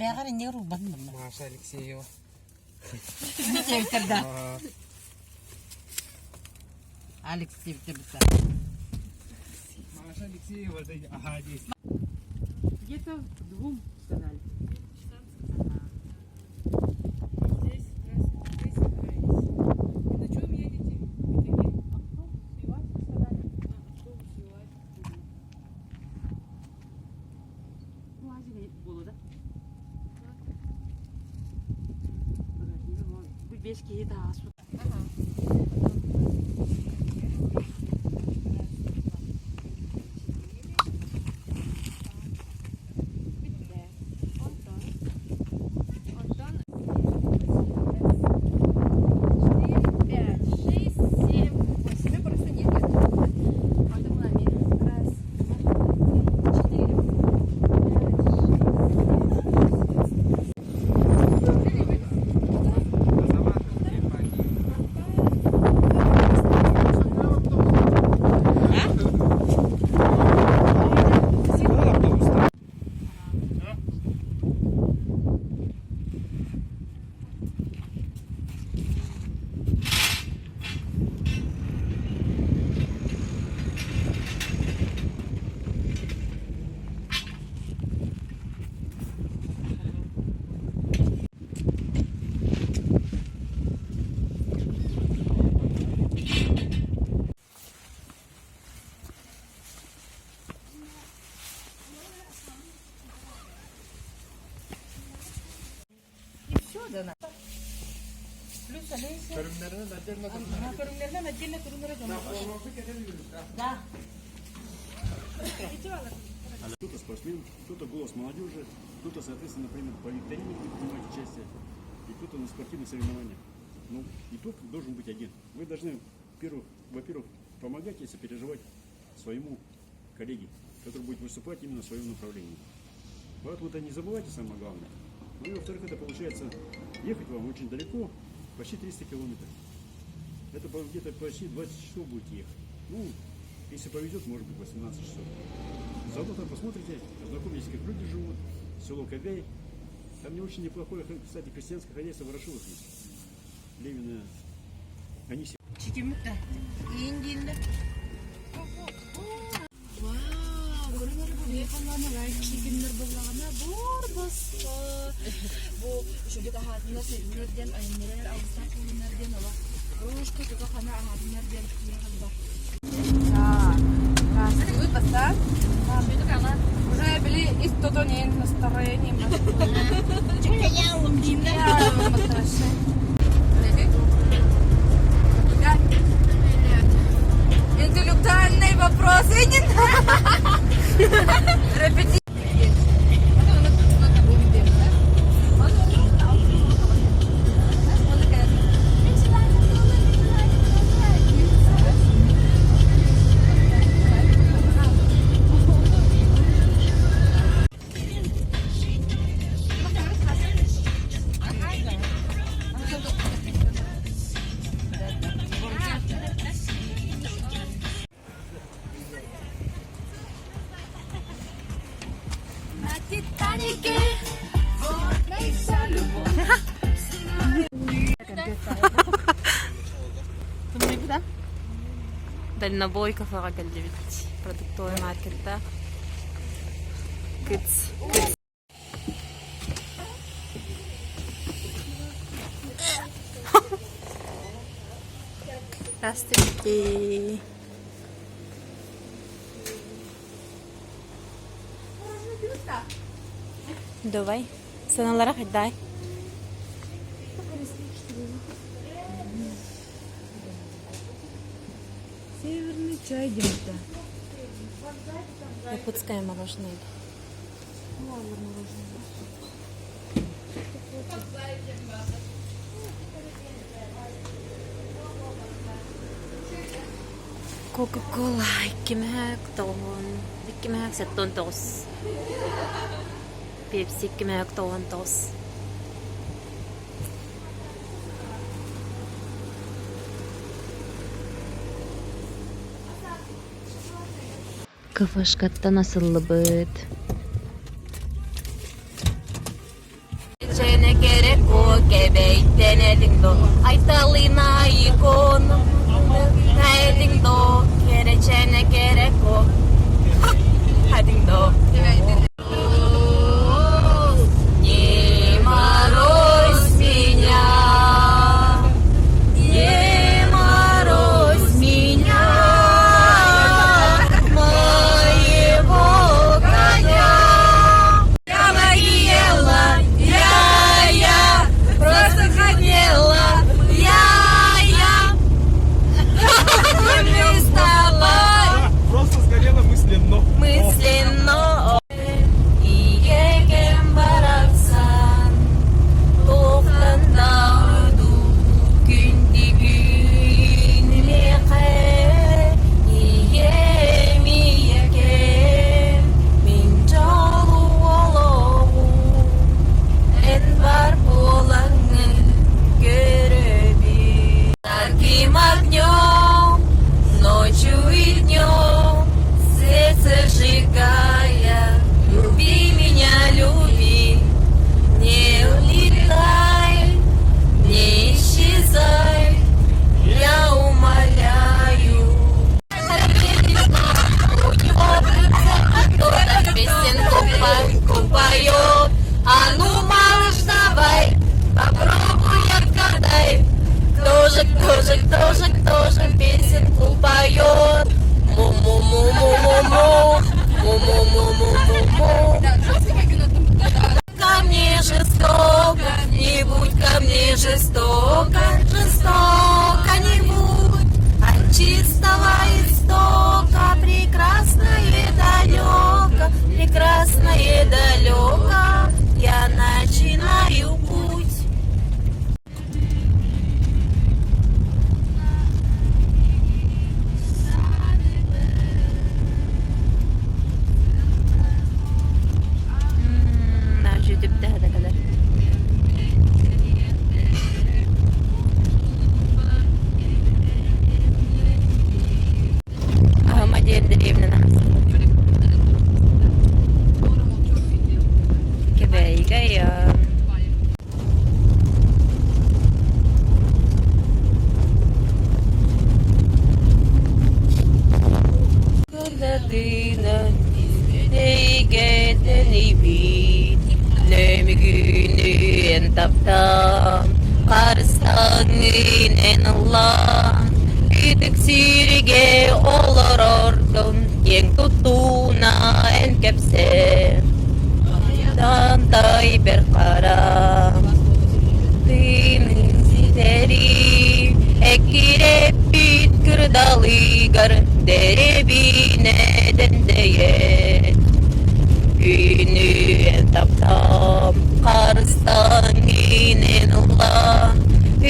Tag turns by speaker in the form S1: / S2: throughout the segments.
S1: Бэҕэр иннигэр урбан манна.
S2: Маша Алексеева.
S1: Диэбиттэр да. Алекс диэбиттэр бытта.
S2: Маша Алексеева, ага, здесь.
S1: Где-то к двум сказали.
S3: Здесь, здесь собираетесь. И на чем едете? В итоге? Автобус, ЮАЗик сказали. А, автобус, ЮАЗик.
S1: УАЗик буолуо да? Бу бес киһи таһаҕаспыт.
S3: Онтон 4, 5, 6, 7, 8. Мы просто нет, нет. Антон Раз, два, три, четыре, пять, шесть, семь,
S1: И все, да. Плюс Олеся.
S2: Көрүҥнэринэн отдельно
S1: Көрүҥнэринэн отдельно турунара дьон. Да.
S4: Кто-то спортсмен, кто-то голос молодежи, кто-то, соответственно, например, по викторине будет принимать участие, и кто-то на спортивных соревнованиях. Ну, итог должен быть один. Вы должны, первых, во-первых, помогать и сопереживать своему коллеге, который будет выступать именно в своем направлении. Поэтому это не забывайте самое главное. Ну и во-вторых, это получается ехать вам очень далеко, почти 300 километров. Это где-то почти 20 часов будете ехать. Ну, если повезет, может быть 18 часов. Заодно там посмотрите, ознакомитесь, как люди живут, село Кобяй. Там не очень неплохое, кстати, крестьянское хозяйство Ворошилов есть. Левина, они все
S1: Чикиммит да. Иин дииллэр.
S3: Вау, көрүҥ бу беконларны лайк киигиннэр буоллаҕына буор босхо. Бу үчүгэй аһаатыннар сиэтиннэр диэн айаннарар алгыстаах буолуннар диэн олох рожка тута хана аһаатыннар диэн бар.
S5: Здравствуй, бастаан. Уже били ис тотон ин настроением. Интеллектуальный вопрос. Репети.
S3: На Титанике вот и вся любовь.
S1: Тымныйбыт
S5: Дальнобой кафеҕа кэллибит. Продуктовый маркетта. Кыц. Кыц. Здравствуйте. Давай. Сыналара хайдай.
S3: Северный чай где-то.
S5: Якутское мороженое. Кока-кола иккимэһэк тоҕуһун иккимэһэк сэттэ уон тоҕус Пепси иккимэһэк тоҕуон тоҕус Кафешкаттан асыллыбыт.
S1: Кэрэчэнэ кэрэ куо кэбэйтэн этиҥ до Айталина икона этиҥ до Кэрэчэнэ кэрэ куо этиҥ до Не морозь меня, не морозь меня, моего коня. Я ела, я просто хотела, я мы с тобой
S2: Просто сгорела мысленно.
S1: Мысленно. Ийэкэм барахсан туохтан да ордук күндүгүн миэхэ ийэм ийэкэм мин дьолу олоҕум эн бар буолаҥҥын көрөбүн Таким огнем ночью и днем сердце сжигая, люби меня, люби, не улетай, не исчезай, я умоляю. Кто-то песенку поет, а ну, малыш, давай, попробуй отгадай. Кто же, кто же, кто же, кто же песенку поет? Му-му-му-му-му-му, му-му-му-му-му-му. Ко мне жестоко, не будь ко мне жестоко, жестоко не будь. От чистого истока прекрасное далеко, прекрасное далеко, я начинаю путь. Аһыма диэн дэриэбинэн Кэбээйигэ айан. Кылатыынан эйгэтэнибит, Нөмүгүнү эн таптаан, харыстаҥын эн ыллаан, Ытык сиргэ олороргун киэҥ туттууна эн кэпсээ. Тантай бэрт хара тыынын ситэри эккирэппит кырдалыгар дэриэбинэ дэндэйэр. Күнү эн таптаан, харыстаан иинэн ыллаан,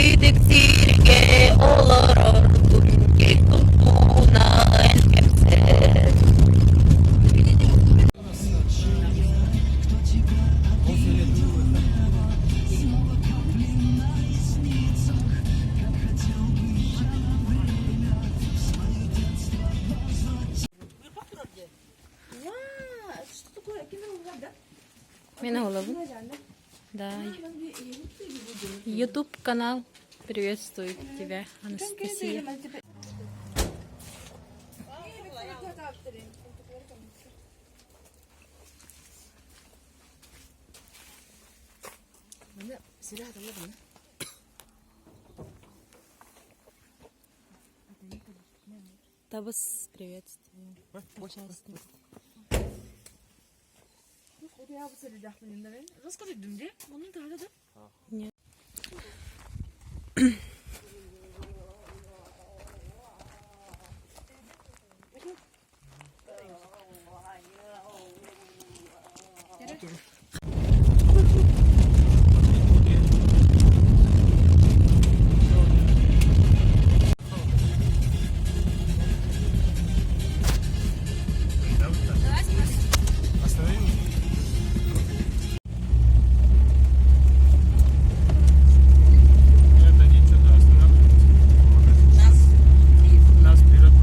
S1: ытык сиргэ олороргун киэҥ туттууна эн кэпсээ. Мен оҕолобун. Да. YouTube канал приветствует тебя, Анастасия. Табыс приветствую. Участник. Нет.
S2: Остановим. Нет, они что-то останавливаются. Нас вперед.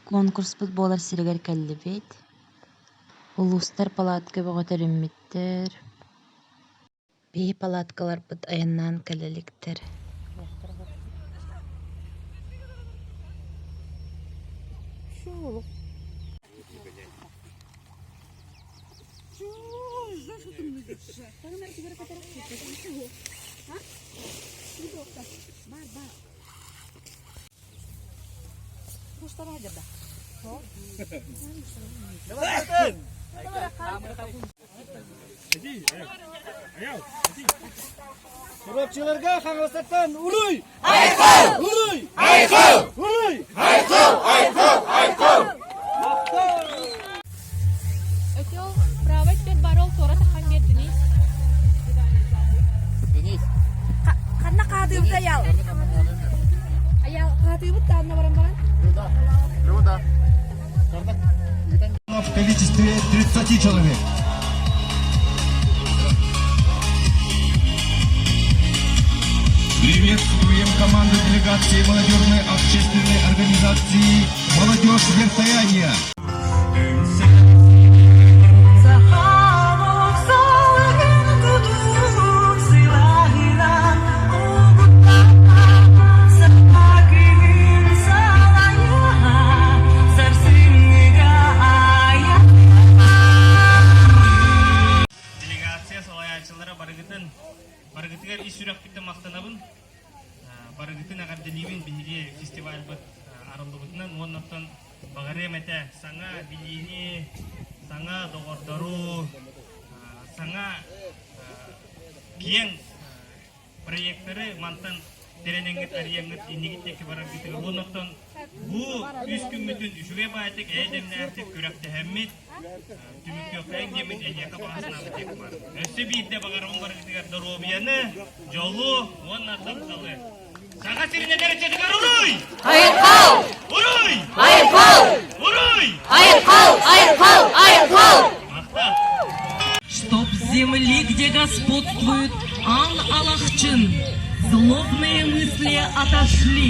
S6: Конкурспут буолар сиригэр кэллибит. Улуустар палатка бөҕө тэриммиттэр. Биһи палаткаларбыт айаннаан кэлэ иликтэр.
S7: Чурапчыларга Хаҥаластартан уруй! Айхал! Уруй! Айхал! Уруй! Айхал! Айхал! Айхал!
S8: Өтөл правый теперь барол туора тахан бер Денис.
S9: Денис.
S3: Ханна хаатыыбыт аял? Аял хаатыыбыт таанна баран баран.
S9: Люда. Люда.
S7: В количестве 30 человек. Приветствуем команду делегации молодежной общественной организации «Молодежь Верхояния».
S10: Делегация салайааччылара барыгытын барыгытыгар ис сүрэхпиттэн махтанабын. Барыгытын эҕэрдэлиибин биһиги фестивальбыт арыллыбытынан уонна оттон баҕарыам этэ саҥа билиини, саҥа доҕордору, саҥа киэҥ проекторы мантан тэрэнэҥҥит арыйаҥҥыт иннигит диэки бараргытыгар уонна оттон бу үс күммүтүн үчүгэй баайдык эйэ-дэмнээхтик күрэхтэһэммит түмүктүөххэйиҥ диэммит эһиэхэ баҕа санаабыт диэки бар. Өссө биирдэ баҕарабын барыгытыгар доруобуйаны, дьолу уонна тапталы. Саха сирин эдэр ыччатыгар уруй!
S1: Айхал!
S10: Уруй!
S1: Айхал!
S10: Уруй!
S1: Айхал! Айхал! Айхал!
S10: Махтал!
S11: Чтоб земли, где господствует Ан-Алахчын, злобные мысли отошли,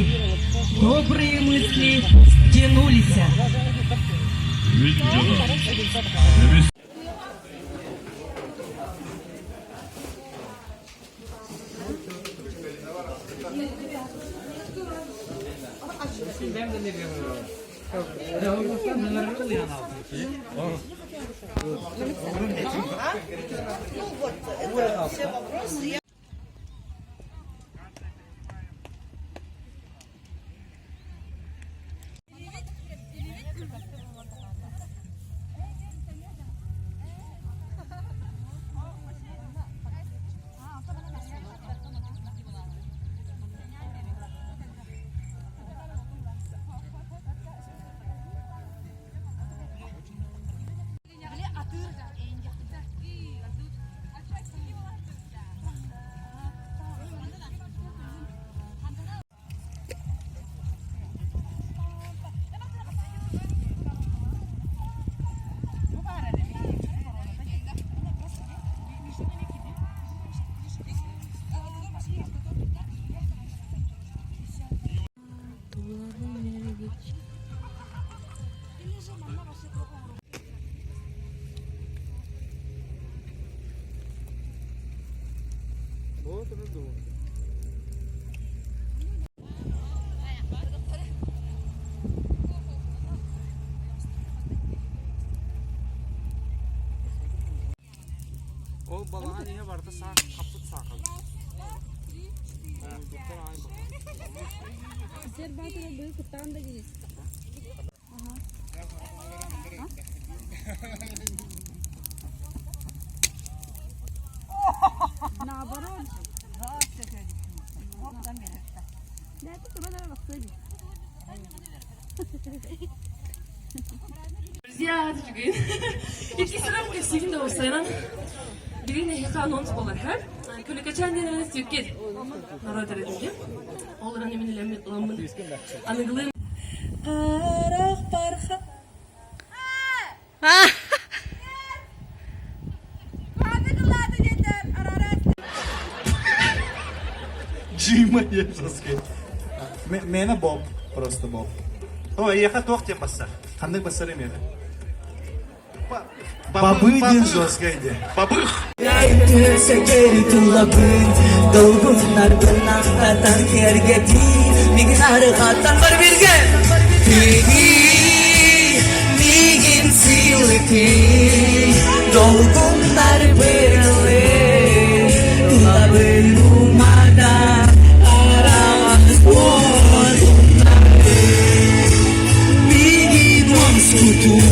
S11: добрые мысли стянулись.
S2: Ол балаҕан иһэ барыта саах хаппыт саахал. Доктор аай
S5: Сер баатыра быһы куттаан да Денис. Наоборот. Да, это туран ара бахсыби.
S12: Друзья, үчүгэй. Икки сырам кэпсиигин да уопсайынан билигин эһиэхэ анонс буолар һэ. Көлүкэчээн диэн сүккет норуот эрэтиги. Ол ыран имин илэммит ыламмын аныгылыым.
S3: Харах барха
S7: Джима, я сейчас сказать. Мена Боб, просто Боб.
S13: О, эйиэхэ туох диэн бассар? Ханнык бассар эмиэ?
S7: Бабы диэн жесткая идея.
S13: Бабых!
S14: Долгуннарбын ахтатан киэргэтии Мигин арҕаттан бар бирге Тигий мигин сыйлытый Долгуннар бырылы Тулабын умада Араҕас Мигин уоскутуй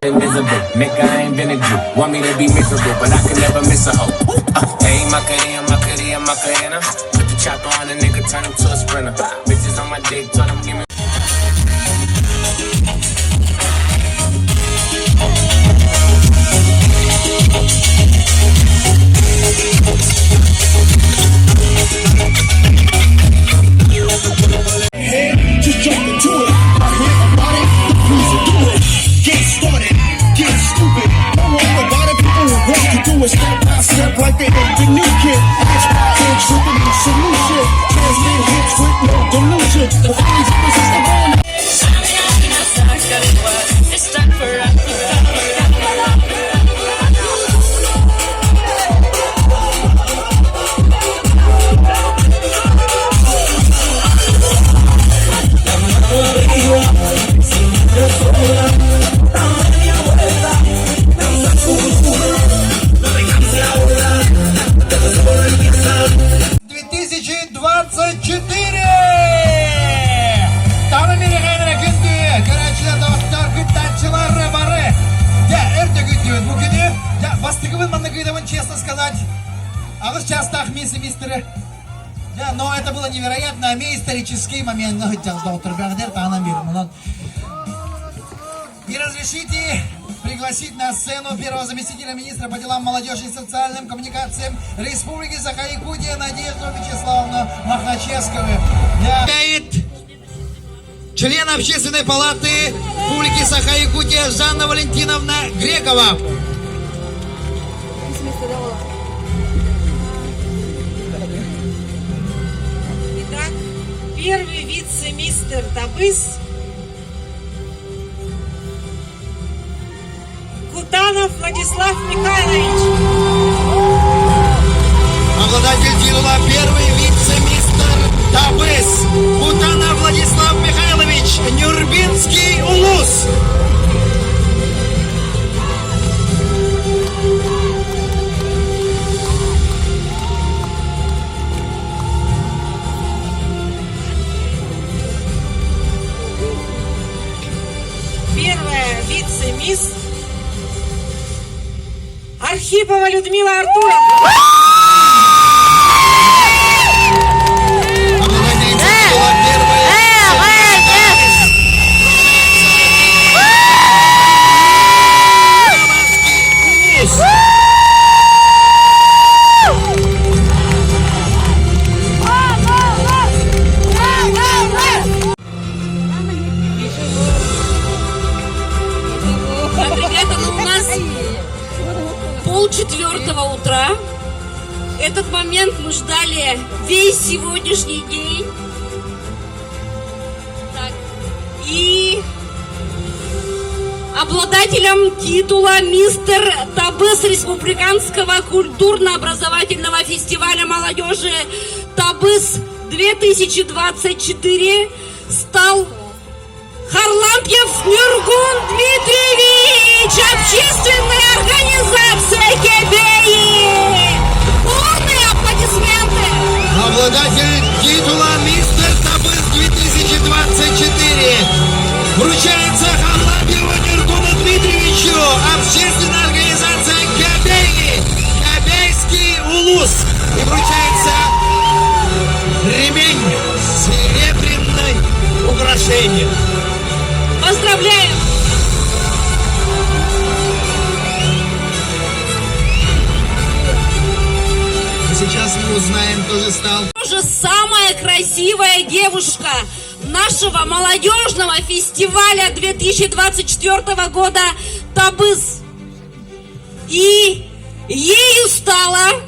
S15: Invisible, nigga, I ain't been a Jew. Want me to be miserable, but I can never miss a hoe. Hey, Macarena, Macarena, Macarena. Put the chopper on a nigga, turn him to a sprinter. Bitches on my dick, told him give me.
S7: Just jump into it. I hear about it, the please do it. Get started, get stupid. Don't worry about it, people will want to do it. Step by step like they ain't the new kid. Inch by inch with the new solution. Transmit hits with no delusion. The only difference is the one.
S11: It's time for Africa.
S7: 2024! Таҥна мириҕээнэрэ күндү көрөөччүлэр доҕоттор кыттааччылар бары! Дьэ, өр төгүллүүбүт бу күнү. Дьэ, бастакыбын манна кыытабын, честно сказать. Аҕыс чаастаах мисс мистеры. Дьэ, но это было невероятно, эмиэ исторический момент сылдьан доҕоттор бэҕэдэр таһынан биэрим. Онон и разрешите пригласить на сцену первого заместителя министра по делам молодежи и социальным коммуникациям Республики Саха-Якутия Надежду Вячеславовну Мохначевскую. Для... Член Общественной палаты Республики Саха-Якутия Жанна Валентиновна Грекова.
S16: Итак, первый вице-мистер Табыс Кутанов Владислав Михайлович.
S7: Обладатель титула первый вице-мистер Табыс Кутанов Владислав Михайлович, Нюрбинский улус.
S16: Первая вице-мисс Архипова Людмила Артуровна.
S12: Так, ребята, ну у нас 3:30 утра. Этот момент мы ждали весь сегодняшний день. Так, и обладателем титула мистер Табыс Республиканского культурно-образовательного фестиваля молодежи Табыс 2024 стал Харлампьев Нюргун Дмитриевич, общественная организация Кебеи. Бурные аплодисменты!
S7: Обладатель титула «Мистер Табыс 2024» вручается Харлампьеву Нюргуну Дмитриевичу, общественная украшением.
S16: Поздравляем!
S7: Сейчас мы узнаем, кто же стал
S16: Тоже самая красивая девушка нашего молодежного фестиваля 2024 года «Табыс». И ею стала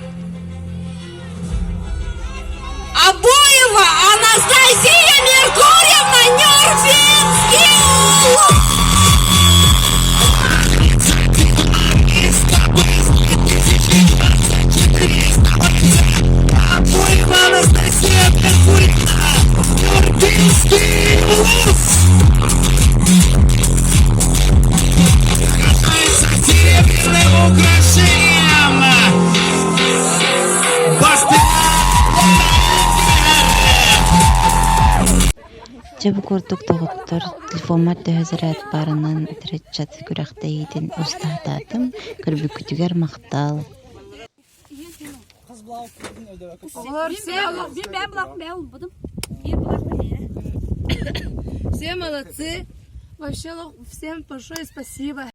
S16: Обоева Анастасия Меркурьевна Нюрбинский!
S7: Обоева Анастасия Меркурьевна Нюрбинский улус! Серебряным украшением!
S6: Дьэ бу курдук доҕоттор телефоммар төһө заряд баарынан итириччат күрэхтэһиитин устаатаатым, көрбүккүтүгэр махтал.
S12: Все молодцы. Вообще всем большое спасибо.